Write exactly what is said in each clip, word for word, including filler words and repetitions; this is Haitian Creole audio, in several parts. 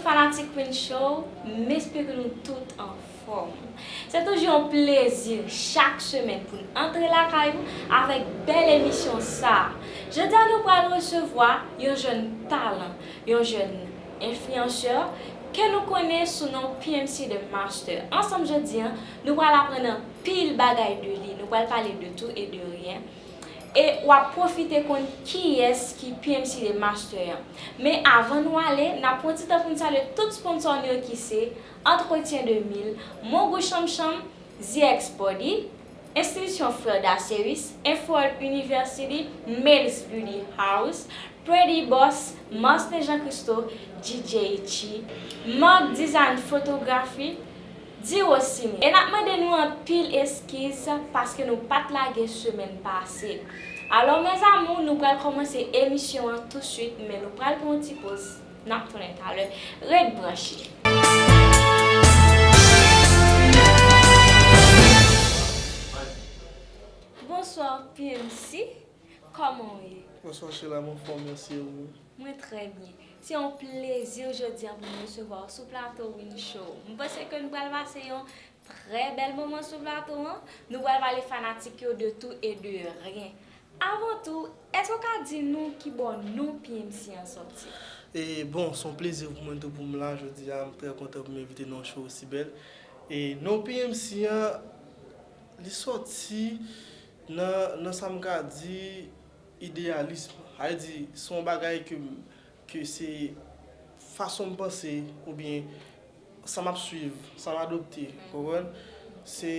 Fanatik Queen Show, m espere nou tout anfòm. Se toujou yon plezi chak semèn pou n antre lakay ou avèk bèl emisyon sa a. Jodi a nou pral resevwa yon jèn talan, yon jèn enfliyansè ke nou konnen sou non P M C The Master. Ansanm jodi a, nou pral aprann anpil bagay de li, nou pral pale de tout e de ryen. E w ap pwofite konn kiyès ki P M C The Master an. Men avan nou ale, n ap pran ti tan pou n salye tout sponsò nou yo ki se Entretien de mil, Mon Goût Chanm Chanm, Z X Body, Enstitisyon Frè Daceris, Inford University, Maze Beauty House, Pretty Boss, Marcelin Jean Christo, D J H, Mark Design Photography, Diro Ciné. E n ap mande nou anpil eskiz paske nou pa t lage semèn pase. Alò, mes amours, nou pral kòmanse emisyon an tousuit, men nou pral pran yon ti poz. N ap tounen talè. Ret branche. Bonswa, P M C. Kòman w ye? Bonswa, Sheila, m anfòm, mèsi, e ou menm? Mwen trè byen. Se yon plezi jodi a pou m resevwa w sou plato Win Show. M panse ke n pral pase yon trè bèl moman sou plato an. Nou pral pale fanatik yo de tout e de ryen. Avan tou, èske w ka di nou ki bò non P M C an sòti? E bon, se yon plezi pou mwen tou pou m la jodi a. M trè kontan pou m envite nan yon show osi bèl. E non P M C an, li sòti nan, nan sa m ka di, idealism. Sa vle di, se yon bagay ke m, ke se fason m panse, oubyen sa m ap swiv, sa m adopte, konprann? Se,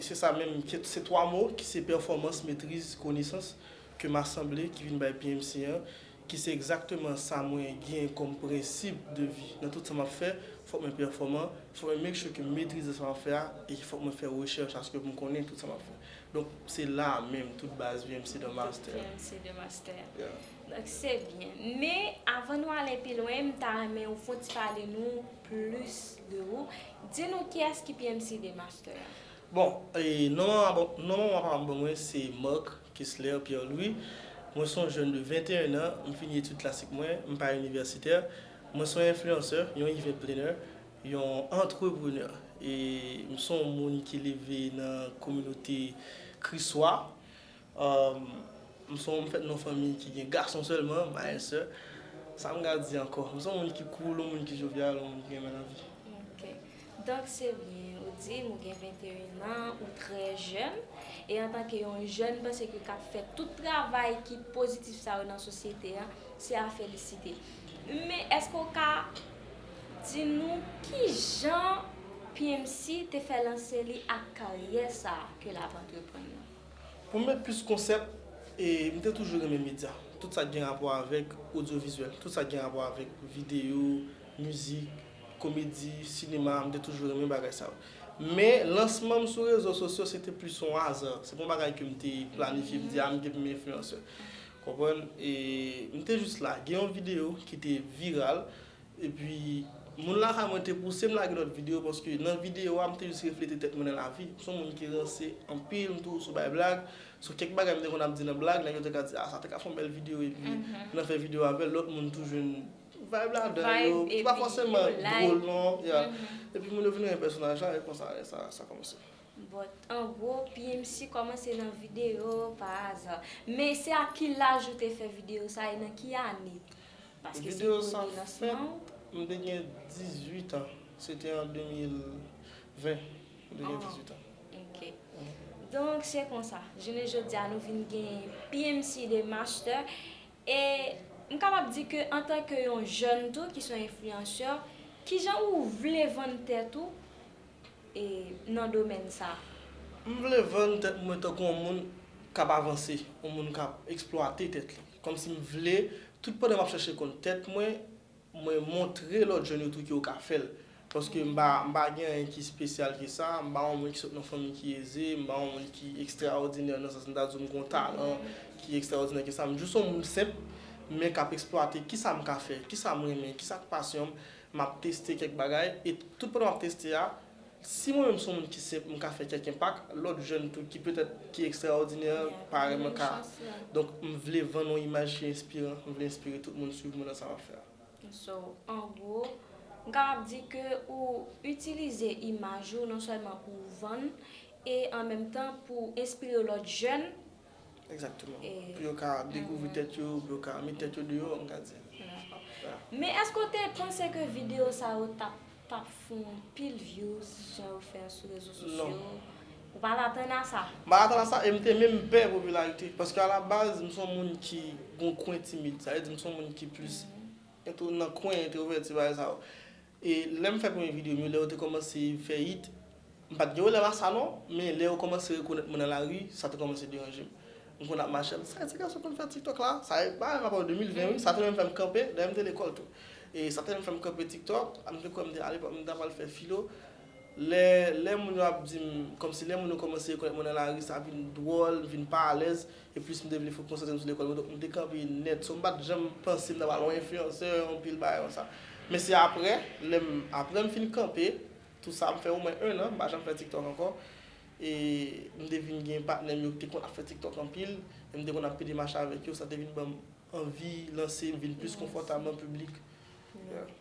se sa menm, ki, se twa mo ki se pèfòmans, metriz, konesans, ke m asanble, ki vin bay P M C an, ki se egzakteman sa mwen gen kòm prensip de vi. Nan tout sa m ap fè, fòk mwen pèfòman, fòk mwen make sure ke m metrize sa m ap fè a, e fòk mwen fè rechèch aske pou m konnen tout sa m ap fè. Donk, se la menm, tout baz P M C The Master. P M C The Master. Yeah. Donk, se byen. Men, avan nou ale pi lwen, m ta renmen ou fè yon ti pale nou plis de ou. Di nou kiyès ki P M C The Master a. Bon, e, non, non, non, papa m ban mwen, se Marc Kessler Pierre Louis. Mwen se yon jèn de venteyen an, m fini etid klasik mwen, m pa inivèsitè. Mwen se yon enfliyansè, yon event planner, yon antreprenè. E m se yon moun ki leve nan kominote Kriswa. Um, m se yon, m fèt nan yon fanmi ki gen gason sèlman, ma e sè. Sa m ka di ankò? M se yon moun ki cool, yon moun ki jovyal, yon moun ki renmen lavi. Ok. Donk, se byen, ou di m ou gen venteyen an, ou trè jèn, e antanke yon jèn, m panse ke k ap fè tout travay ki pozitif sa yo nan sosyete a, se a felisite. Men, èske w ka di nou kijan P M C te fè lanse li ak karyè sa a ke l ap antreprann nan? Pou m met plis konsèp, e, m te toujou renmen medya. Tout sa k gen rapò avèk odyovizyèl, tout sa k gen rapò avèk videyo, mizik, komedi, sinema, m te toujou renmen bagay sa yo. Men, lansman m sou rezo sosyo, se te plis yon aza. Se pa yon bagay ke m te planifye, m di, "A, m gen pou m enfliyansè." Konprann? E m te jis lage yon videyo ki te viral. Epi, moun lakay mwen te pouse m lage lòt videyo, paske nan videyo a, m te jis reflete tèt mwen nan lavi. M se yon moun ki ranse anpil, m toujou sou bay blag. So, kèk bagay m te konn ap di nan blag, nèg yo te ka di, "A, sa te ka fè yon bèl videyo," epi, nan fè videyo avè l, lòt moun tou jwenn vibe ladan yo, ki pa fòseman dwòl, non. Yeah. Epi, moun yo vin renmen pèsonaj la, e konsa, e sa, sa kòmanse. But, an gwo, P M C kòmanse nan videyo pa aza. Men se a ki laj ou te fè videyo sa e nan ki ane? Paske se premye lansman ou. Videyo sa fèt, m te gen dizuit an. Se te an de mil ven. M te gen dizuit an. Ok. Donk, se konsa. Jounen jodi a, nou vin gen P M C The Master. E m kapab di ke antanke yon jèn tou, ki se yon enfliyansè, kijan ou vle vann tèt ou e, nan domèn sa? M vle vann tèt mwen tankou yon moun k ap avanse, yon moun k ap eksplwate tèt li. Kòmsi m vle, tout pandan m ap chèche konn tèt mwen, mwen montre lòt jèn yo tou ke yo ka fè l. Paske m pa, m pa gen anyen ki espesyal ke sa, m pa yon moun ki sot nan fanmi ki eze, m pa yon moun ki ekstraòdinè nan sans m ta di w m gen yon talan ki ekstraòdinè ke sa. M jis yon moun senp, men k ap eksplwate kisa m ka fè, kisa m renmen, kisa k pasyon m, m ap teste kèk bagay, e tout pandan m ap teste a, si mwen menm se yon moun ki senp, m ka fè kèk enpak, lòt jèn tou ki petèt ki ekstraòdinè, parèyman ka. Donk, m vle vann yon imaj ki enspiran, m vle enspire tout moun swiv mwen nan sa m ap fè a. So, an gwo, M kapab di ke ou itilize imaj ou non sèlman pou w vann, e an menm tan pou enspire lòt jèn. Egzakteman. Pou yo ka dekouvri tèt yo, pou yo ka met tèt yo deyò, m ka di. Men èske w te panse ke videyo sa yo t ap t ap fè yon pil views jan yo fè sou rezo sosyo? Ou pa t atann a sa? M pa t atann a sa, e m te menm pè popilarite. Paske alabaz, m se yon moun ki gen yon kwen timid. Sa vle di, m se yon moun ki plis nan kwen, entwovèti, bagay sa yo. E lè m fè premye videyo m yo, lè yo te kòmanse fè hit, m pa t gen pwoblèm a sa non, men lè yo kòmanse rekonèt mwen nan lari, sa te kòmanse deranje m. M konn ap mache, ap di, "Sa ti gason konn fè TikTok la?" Sa e bagay m ap pale de mil ven wi, sa te menm fè m kanpe, dayè m te lekòl tou. E sa te menm fè m kanpe TikTok, m te kwè m te ale, m ta pral fè filo. Lè, lè moun yo ap di m, kòmsi lè moun yo kòmanse rekonèt mwen nan lari, sa vin dwòl, m vin pa alèz, e plis m te vle fo konsantre m sou lekòl mwen, donk m te kanpe nèt. So m pa t janm panse m ta pral yon enfliyansè, yon pil bagay konsa. Men se apre, lè m, apre m fin kanpe, tout sa, m fè omwen en an, m pa janm fè TikTok ankò. E m te vin gen patnè m yo ki te konn ap fè TikTok anpil, e m te konn ap pede mache avèk yo, sa te vin ban m anvi lanse m, vin plis konfòtab nan piblik. Yeah.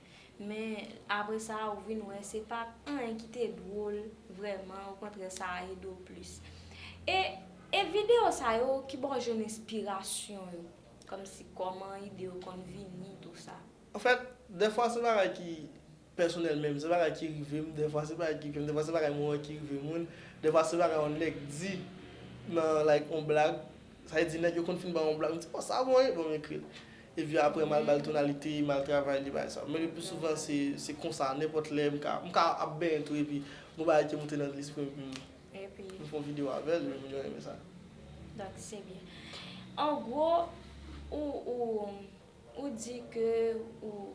Men apre sa, ou vin wè se pa t anyen ki te dwòl vrèman, okontrè, sa ede w plis. E, e videyo sa yo, ki bò w jwenn enspirasyon yo? Kòmsi kòman ide yo konn vini, tou sa? Anfèt, dèfwa se bagay ki pèsonèl menm, se bagay ki rive m, dèfwa se bagay ki rive m, dèfwa se bagay mwen wè ki rive moun, dèfwa se bagay yon nèg di nan, like, yon blag, sa vle di nèg yo konn fin ban yon blag, m di, "Bon, sa bon wi, bon, m ekri l." Epi apre, m al ba l tonalite, m al travay li, bagay sa. Men le pli souvan, se, se konsa, nenpòt lè, m ka, m ka ap benyen tou, epi gon bagay ki moute nan lespri m, epi m fè yon videyo avè l, epi moun yo renmen sa. Donk, se byen. An gwo, ou, ou, ou di ke ou,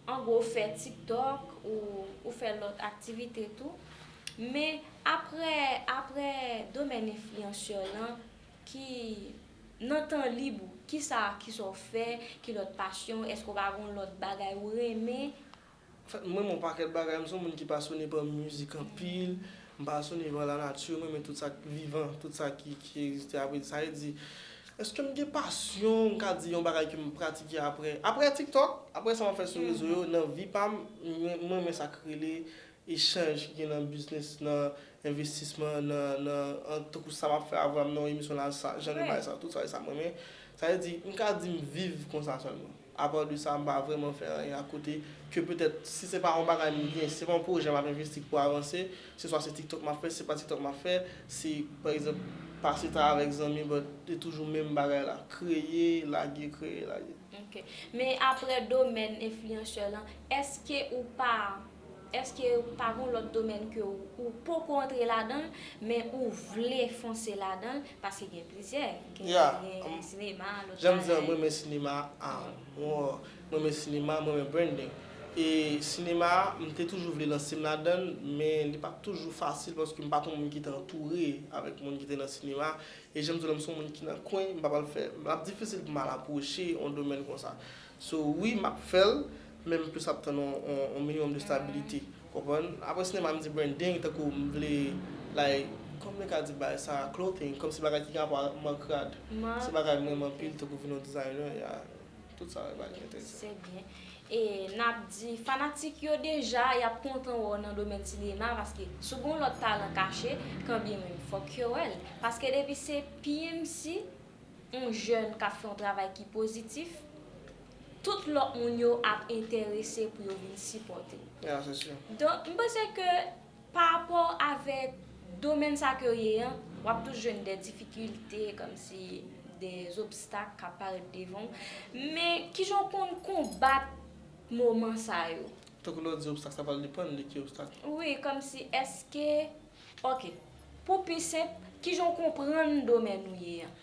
an gwo, ou fè TikTok, ou, ou fè lòt aktivite tou. Men apre, apre domèn enfliyansè lan, ki, nan tan lib ou, kisa, kisa w fè, ki lòt pasyon, èske w pa gen yon lòt bagay ou renmen? Anfèt, m renmen yon pakèt bagay. M se yon moun ki pasyone pa mizik anpil. M pasyone pa lanati, m renmen tout sa k vivan, tout sa ki, ki egziste. Apre, sa vle di, èske m gen pasyon, m ka di yon bagay ke m pratike apre, apre TikTok, apre sa m ap fè sou rezo yo, nan vi pa m, m, m renmen sa k rele echanj ki gen nan biznis, nan envestisman, nan, nan, an, tankou sa m ap fè avè m nan yon emisyon la, sa, jan de bagay sa, tout sa, e sa m renmen. Sa vle di, m ka di m viv konsa sèlman. Apa de sa, m pa vrèman fè anyen akote, ke petèt, si se pa yon bagay m gen, si se pa yon pwojè m ap envesti pou avanse, se swa se TikTok m ap fè, si se pa TikTok m ap fè, se, pa egzanp, pase tan avèk zanmi, but, e toujou menm bagay la, kreye, lage, kreye, lage. Ok. Men apre domèn enfliyansè lan, èske ou pa, èske pa gon lòt domèn ke ou, ou poko antre ladan l, men ou vle fonse ladan l, paske gen plizyè, gen, gen sinema, lòt bagay. Jan m di w, mwen renmen sinema a mò. Mwen renmen sinema, mwen renmen branding. E sinema a, m te toujou vle lanse m ladan l, men li pa t toujou fasil paske m pa t yon moun ki te antoure avèk moun ki te nan sinema. E jan m di w la, m se yon moun ki nan kwen, m pa pral fè, l ap difisil pou m al apwoche yon domèn konsa. So, wi, m ap fè l, men m plis ap tann yon, yon, yon minimòm de stabilite. Konprann? Apre sinema, m di branding, tankou m vle, like, kòman m ka di bagay sa, clothing, kòmsi bagay ki gen rapò ak mankrad. Se bagay m renmen anpil, tankou vin yon designer, yeah. Tout sa yo pa gen enteresan. Se byen. E n ap di fanatik yo deja y ap kontan wè w nan domèn sinema, paske si w gen yon lòt talan kache, kanbyenmenm fòk yo wè l. Paske depi se P M C, yon jèn k ap fè yon travay ki pozitif, tout lòt moun yo ap enterese pou yo vin sipòte. Ya, se si. Donk, m panse ke pa rapò avèk domèn sa ke w ye an, w ap toujou jwenn de difikilte, kòmsi de obstak k ap parèt devan w. Men, kijan w konn konbat moman sa yo? Tankou lè w di obstak, sa pral depann de ki obstak. Wi, kòmsi, èske, ok, pou pi senp, kijan w konprann domèn ou ye an?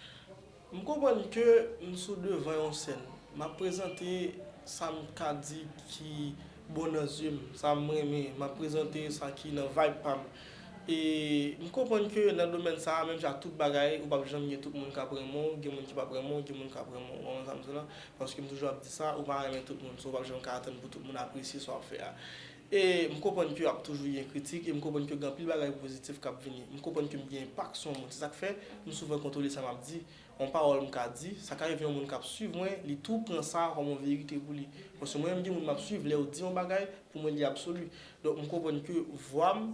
M konprann ke m sou devan yon sèn. M ap prezante sa m ka di ki bon nan zye m, sa m renmen. M ap prezante sa ki nan vibe pa m. E m konprann ke nan domèn sa a, menm jan ak tout bagay, ou p ap janm gen tout moun k ap renmen w, gen moun ki p ap renmen w, gen moun k ap renmen w. Ou konprann sa m di w la? Paske m toujou ap di sa, ou pa renmen tout moun, so ou p ap janm ka atann pou tout moun apresye sa w ap fè a. E m konprann ke ap toujou gen kritik, e m konprann ke gen anpil bagay pozitif k ap vini. M konprann ke m gen enpak sou yon moun. Se sa k fè m souvan kontwole sa m ap di. Yon pawòl m ka di, sa ka rive yon moun k ap swiv mwen, li tou pran sa kòm yon verite pou li. Paske mwen menm gen moun m ap swiv, lè yo di yon bagay, pou mwen li absoli. Donk m konprann ke vwa m,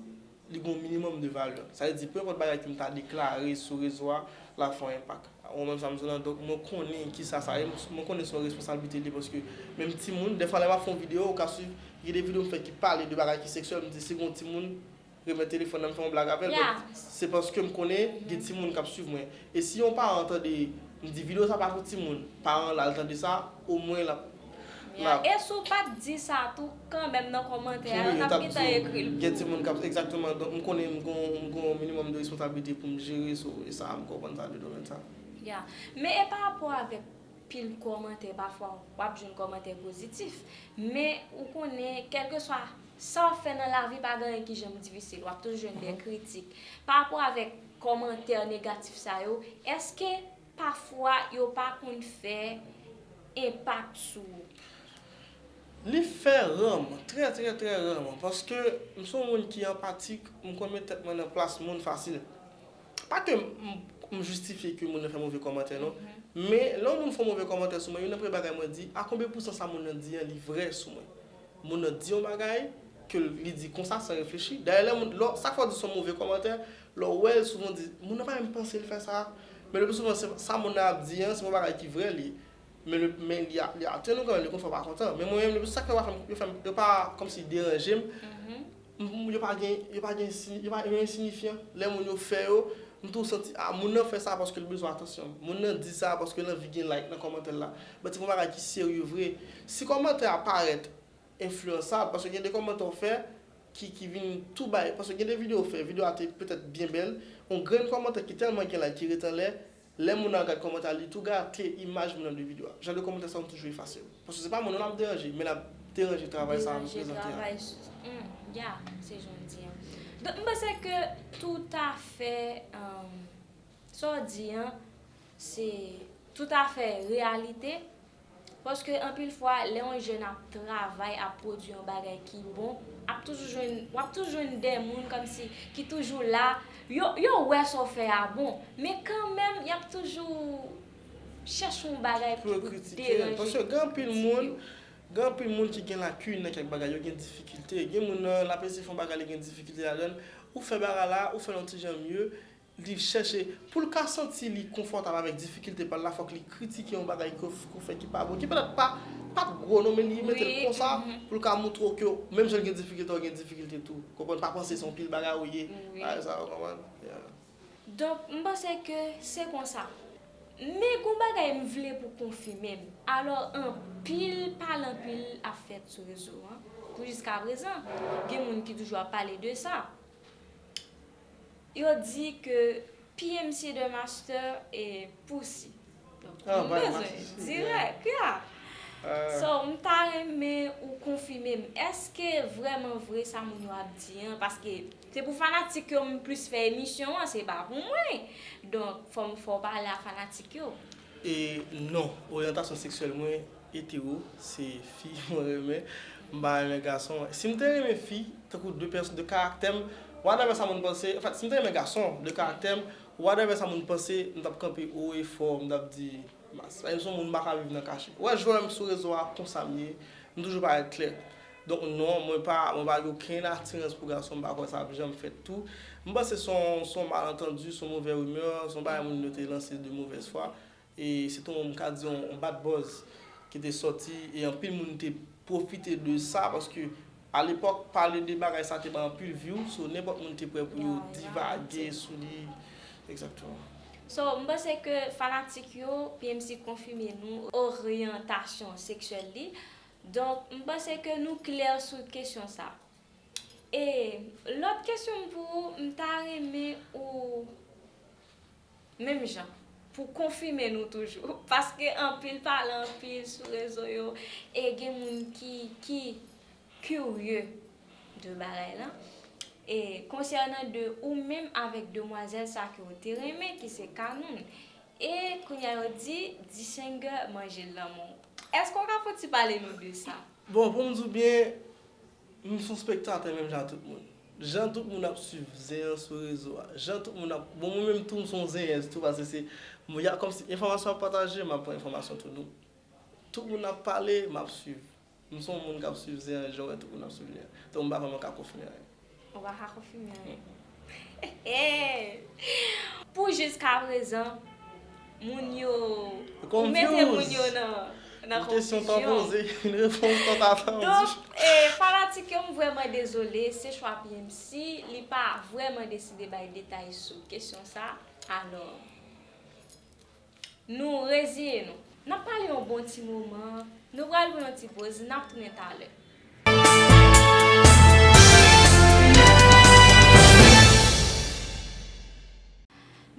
li gen yon minimòm de valè. Sa vle di, pe enpòt bagay ke m ta deklare sou rezo a, l ap fè yon enpak. Ou konprann sa m di w lan? Donk mwen konnen kisa sa ye, mwen konnen se yon responsablite li, paske menm timoun, dèfwa lè m ap fè yon videyo, ou ka swiv, gen de videyo m fè ki pale de bagay ki seksyèl, m di si gen yon timoun, remèt telefòn nan, m fè yon blag avè l, but se paske m konnen gen timoun k ap swiv mwen. E si yon paran tande m di videyo sa pa pou timoun, paran l al tande sa, omwen l ap, l ap. E si w pa t di sa tou, kanmenm nan kòmantè a, yo t ap gentan ekri l pou ou. Gen timoun k ap, egzakteman, donk m konnen m gon, m gon yon minimòm de responsablite pou m jere, so, e sa, m konprann sa de domèn sa. Ya. Men e pa rapò avèk pil kòmantè, pafwa w ap jwenn kòmantè pozitif, men ou konnen, kèlkeswa sa w ap fè nan lavi, pa gen anyen ki janm difisil, w ap toujou jwenn de kritik. Pa rapò avèk kòmantè negatif sa yo, èske pafwa yo pa konn fè enpak sou ou? Li fè ranman, trè, trè, trè ranman, paske m se yon moun ki anpatik, m konn met tèt mwen nan plas moun fasil. Pa ke m, m, m jistifye ke moun nan fè move kòmantè, non. Men, lè yon moun fè yon move kòmantè sou mwen, youn nan premye bagay mwen di, a konbyen pousan sa moun nan di an, li vrè sou mwen? Moun nan di yon bagay, ke li di konsa, san reflechi. Dayè, lè moun, lè, sa k fè w di se yon move kòmantè, lè w wè l, souvan w di, moun nan pa menm panse l fè sa. Men le pli souvan, se, sa moun nan ap di an, se yon bagay ki vrè li ye. Men, le, men li, a- li atenn ou kanmenm, li konn fè w pa kontan. Men mwen menm, le pli sa k fè yo pa fè m, yo fè m, yo pa kòmsi deranje m, m- yo pa gen, yo pa gen, ensi- yo pa, yo ensinifyan. Lè moun yo fè yo, m tou santi, a, moun nan fè sa paske l bezwen atansyon m. Moun nan di sa paske l anvi gen like nan kòmantè l la. But se pa yon bagay ki serye vre. Si kòmantè a parèt enfliyansab, paske gen de kòmantè w fè ki, ki vin tou bay, paske gen de videyo w fè, videyo a te petèt byen bèl, yon grenn kòmantè ki tèlman gen like ki ret anlè, lè moun nan gad kòmantè a, li tou gate imaj moun nan de videyo a. Jan de kòmantè sa yo m toujou efase yo. Paske se pa moun nan l ap deranje, men l ap deranje travay sa a m prezante a. Deranje travay, hmm, ya, se jan w di an. Donk, m panse ke toutafè, um, sa w di an, se toutafè reyalite. Paske anpil fwa, lè yon jèn ap travay, ap pwodui yon bagay ki bon, ap toujou jwenn, w ap toujou jwenn de moun kòmsi ki toujou la. Yo, yo wè sa w fè a bon, men kanmenm, y ap toujou chèche yon bagay pou yo kritike l. Paske gen anpil moun, gen anpil moun ki gen lakin nan kèk bagay, yo gen difikilte. Gen moun nan, l ap eseye fè yon bagay, li gen difikilte ladan l. Ou fè bagay la, ou fè l yon ti jan mye, li chèche, pou l ka santi li konfòtab avèk difikilte pa l la, fòk li kritike yon bagay ke w, ke w fè ki pa bon, ki petèt pa, pa t gwo non, men li mete l konsa pou l ka montre w ke menm jan l gen difikilte, w gen difikilte tou. Konprann, pa panse se yon pil bagay ou ye. Bagay sa, w konprann? Yeah. Donk, m panse ke se konsa. Men gon bagay m vle pou konfime m. Alò, anpil pale anpil ap fèt sou rezo an. Pou jiskaprezan, gen moun ki toujou ap pale de sa. Yo di ke P M C de Master e Pousi. Donk, ah, nou bezwen dirèk, ya. So, m ta renmen ou konfime m. Èske vrèman vre sa moun yo ap di an? Paske se pou fanatik yo m plis fè emisyon an, se pa pou mwen. Donk, fò m, fò w pale a fanatik yo. E non, oryantasyon seksyèl mwen etero, se fi mwen renmen. M pa renmen gason. Si m te renmen fi, tankou de pèsonn, de karaktè m, whatever sa moun panse, anfèt, si m te renmen gason, de karaktè m, whatever sa moun panse, m t ap kanpe wo e fò, m t ap di, mas. Paske m se yon moun m pa ka viv nan kache. Ou wè, jan w wè m sou rezo a, konsa m ye, m toujou parèt klè. Donk non, mwen pa, mwen pa gen okenn atirans pou gason, m pa kwè sa ap janm fèt tou. M panse se yon, se yon malantandi, se yon move rimè, se yon bagay moun yo te lanse de movèz fwa. E se te yon, m ka di yon, yon bad buzz ki te sòti, e anpil moun te pwofite de sa, paske alepòk, pale de bagay sa te bay anpil view, so nenpòt moun te prè pou yo divage sou li. Egzakteman. So, m panse ke fanatik yo, P M C konfime nou oryantasyon seksyèl li. Donk, m panse ke nou klè sou kesyon sa. E lòt kesyon m pou ou, m ta renmen ou menm jan, pou konfime nou toujou. Paske anpil pale anpil sou rezo yo, e gen moun ki, ki kirye de bagay lan. E konsènan de ou menm avèk demwazèl sa ke w te renmen, ki se Kanoun. E kounye a yo di, di Singer manje lanmou. Èske w ka fouti pale nou de sa? Bon, pou m di w byen, M se yon spektatè menm jan ak tout moun. Jan tout moun ap swiv zen an sou rezo a. Jan tout moun ap, bon, mwen menm tou, m se yon zenyèz tou, paske se, mwen, y a, kòmsi enfòmasyon ap pataje, m ap pran enfòmasyon tou. Nou, tout moun ap pale, m ap swiv. M se yon moun k ap swiv zen an, jan w wè tout moun ap swiv zen an. Donk, m pa vrèman ka konfime anyen. Ou pa ka konfime anyen. Pou jiskaprezan, moun yo, ou mete moun yo nan, nan konfizyon. Yon kesyon tan poze, yon repons tan atann. Donk, e, fanatik yo, m vrèman dezole, se chwa P M C, li pa vrèman deside bay detay sou kesyon sa. Alò, nou reziye nou. N ap pale yon bon ti moman. Nou pral pran yon ti poz, n ap tounen talè.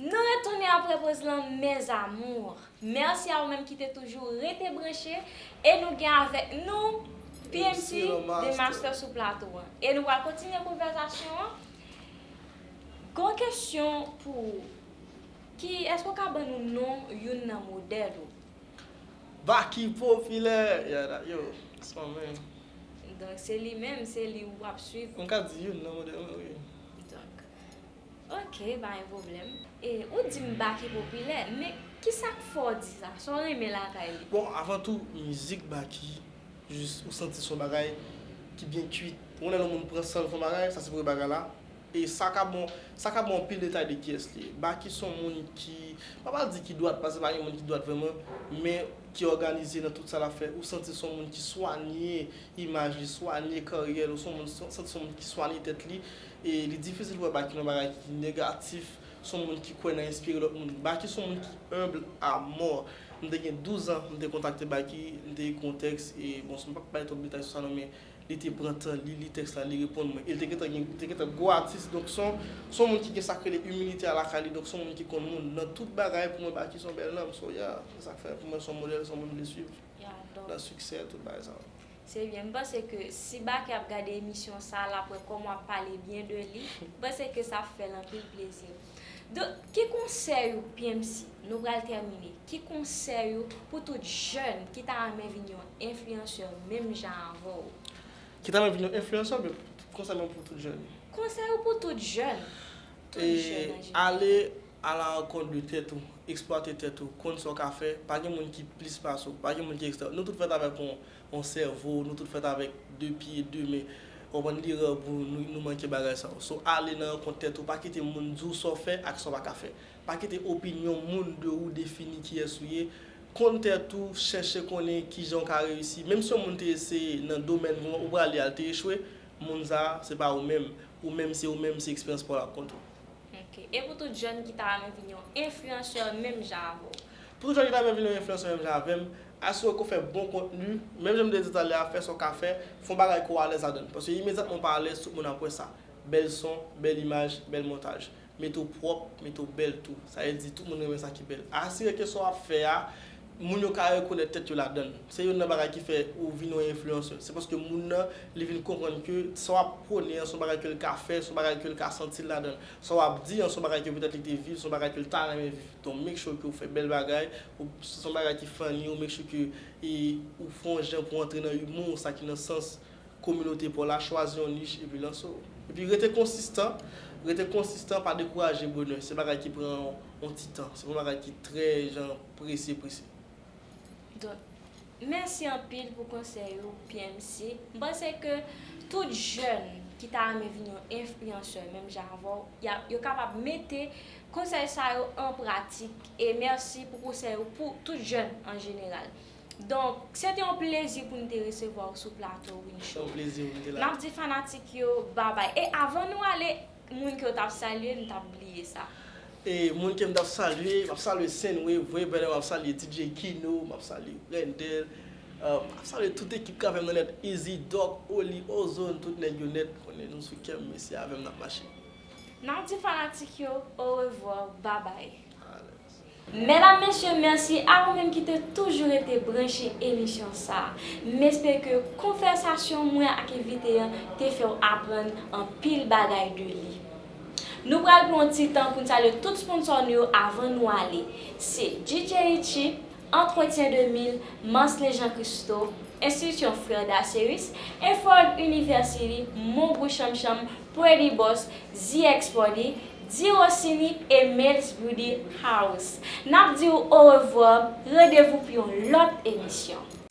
Nou retounen apre poz lan, mes amours. Mèsi a ou menm ki te toujou rete branche. E nou gen avèk nou P M C, The Master sou plato an. E nou pral kontinye konvèsasyon an. Gon kesyon pou ou. Ki, èske w ka ban nou non youn nan modèl ou? Baky Popilè! Yeah, that, yo, that's my man. Donk, se li menm, se li w ap swiv. M ka di youn nan modèl mwen, wi. Donk, ok, pa gen pwoblèm. E, ou di m Baky Popilè, men kisa k fè w di sa? Sa w renmen lakay li? Bon, avan tou, mizik Baky, jis ou santi se yon bagay ki byen kwit. Ou konnen lè yon moun pran san l fè yon bagay, sa se premye bagay la. E sa ka bon, sa ka bon anpil detay de kiyès li ye. Baky se yon moun ki, m pa pral di ki dwat, paske pa gen moun ki dwat vrèman, men ki òganize nan tout sa l ap fè. Ou santi se yon moun ki swanye imaj li, swanye karyè l, ou se yon moun, santi se yon moun ki swanye tèt li. E li difisil pou wè Baky nan bagay ki negatif, se yon moun ki kwè nan enspire lòt moun. Baky se yon moun ki enb a mò. M te gen douz an, m te kontakte Baky, m te ekri yon tèks, e bon, m p ap bay twòp detay sou sa non, men li te pran tan li, li tèks la, li reponn mwen. E li te gentan gen, li te gentan gwo atis, donk se yon, se yon moun ki gen sa k rele imilite a lakay li, donk se yon moun ki konn moun nan tout bagay. Pou mwen, Baky se yon bèl nonm, so yeah, se sa k fè pou mwen se yon modèl, se yon moun m vle swiv nan siksè, tout bagay sa yo. Se byen, m panse ke si Baky ap gade emisyon sa a, l ap wè kòman w ap pale byen de li, m panse ke sa ap fè l anpil plezi. Donk, ki konsèy ou, P M C, nou pral tèmine, ki konsèy ou pou tout jèn ki ta renmen vin yon enfliyansè menm jan avè w? Ki ta renmen vin yon enfliyansè oubyen konsèy mwen pou tout jèn? Konsèy ou pou tout jèn. Tout jèn an jeneral. Ale à la rencontre de tèt ou, eksplwate tèt ou, konn sa w ka fè, pa gen moun ki plis pase w, pa gen moun ki ekstra. Nou tout fèt avèk yon, yon sèvo, nou tout fèt avèk de pye, de men. Ou konprann, li rè pou nou, nou manke bagay sa yo. So, ale nan rankont tèt ou, pa kite moun di w sa w fè ak sa w pa ka fè. Pa kite opinyon moun de ou defini kiyès ou ye. Konn tèt ou, chèche konnen kijan w ka reyisi. Menm si yon moun te eseye nan domèn ou, ou prale al te echwe, moun sa a, se pa ou menm. Ou menm, se ou menm, se eksperyans pa w l ap konte w. Ok. E pou tout jèn ki ta renmen vin yon enfliyansè menm jan avè w? Pou tout jèn ki ta renmen vin yon enfliyansè menm jan avè m, asire ke w fè bon kontni, menm jan m te di talè a, fè sa w ka fè, fè yon bagay ke w alèz ladan l. Paske imedyatman w pa alèz, tout moun ap wè sa. Bèl son, bèl imaj, bèl montaj. Mete w pwòp, mete w bèl tou. Sa vle di tout moun renmen sa ki bèl. Asire ke sa w ap fè a, moun yo ka rekonèt tèt yo ladan l. Se youn nan bagay ki fè ou vin yon enfliyansè. Se paske moun nan, li vin konprann ke sa w ap pwone an, se yon bagay ke l ka fè, se yon bagay ke l ka santi l ladan l. Sa w ap di an, se yon bagay ke petèt li te viv, se yon bagay ke l ta renmen viv. Donk, make sure ke w fè bèl bagay, ou, se yon bagay ki funny, ou make sure ke, e, ou fè yon jan pou antre nan imou, sa ki nan sans kominote pa w la, chwazi yon nich epi lanse w. Epi rete konsistan, rete konsistan, pa dekouraje bonè. Se bagay ki pran yon, yon ti tan. Se pa yon bagay ki trè, jan, prese, prese. Donk, mèsi anpil pou konsèy ou, P M C. M panse ke tout jèn ki ta renmen vin yon enfliyansè, menm jan avè w, y a, yo kapab mete konsèy sa yo an pratik. E mèsi pou konsèy ou pou tout jèn an jeneral. Donk, se te yon plezi pou n te resevwa w sou plato Win Show. Se yon plezi pou m te la. N ap di fanatik yo babay. E avan nou ale, moun ke w t ap salye, n t ap bliye sa. E moun ke m t ap salye, m ap salye Senway, vre brother, m ap salye D J Kino, m ap salye Rendel, euh, m ap salye tout ekip k avè m nan nèt, Easy, Doc, Oli, Ozone, tout nèg yo nèt, konnen nou sou kè m, mesye, avè m n ap mache. N ap di fanatik yo, orevwa, babay. Alèz. Medam, mesye, mèsi a ou menm ki te toujou rete branche emisyon sa a. M espere ke konvèsasyon mwen ak envite an te fè w aprann anpil bagay de li. Nou pral pran yon ti tan pou n salye tout sponsò nou yo avan nou ale. Se D J Richie, Entretien de mil, Mansley Jean Christo, Enstitisyon Frè Daceris, Eford University, Mon Gou Chanm Chanm, Pretty Boss, Z X Party, Di Rossini e Mel's Beauty House. N ap di w orevwa, randevou pou yon lòt emisyon.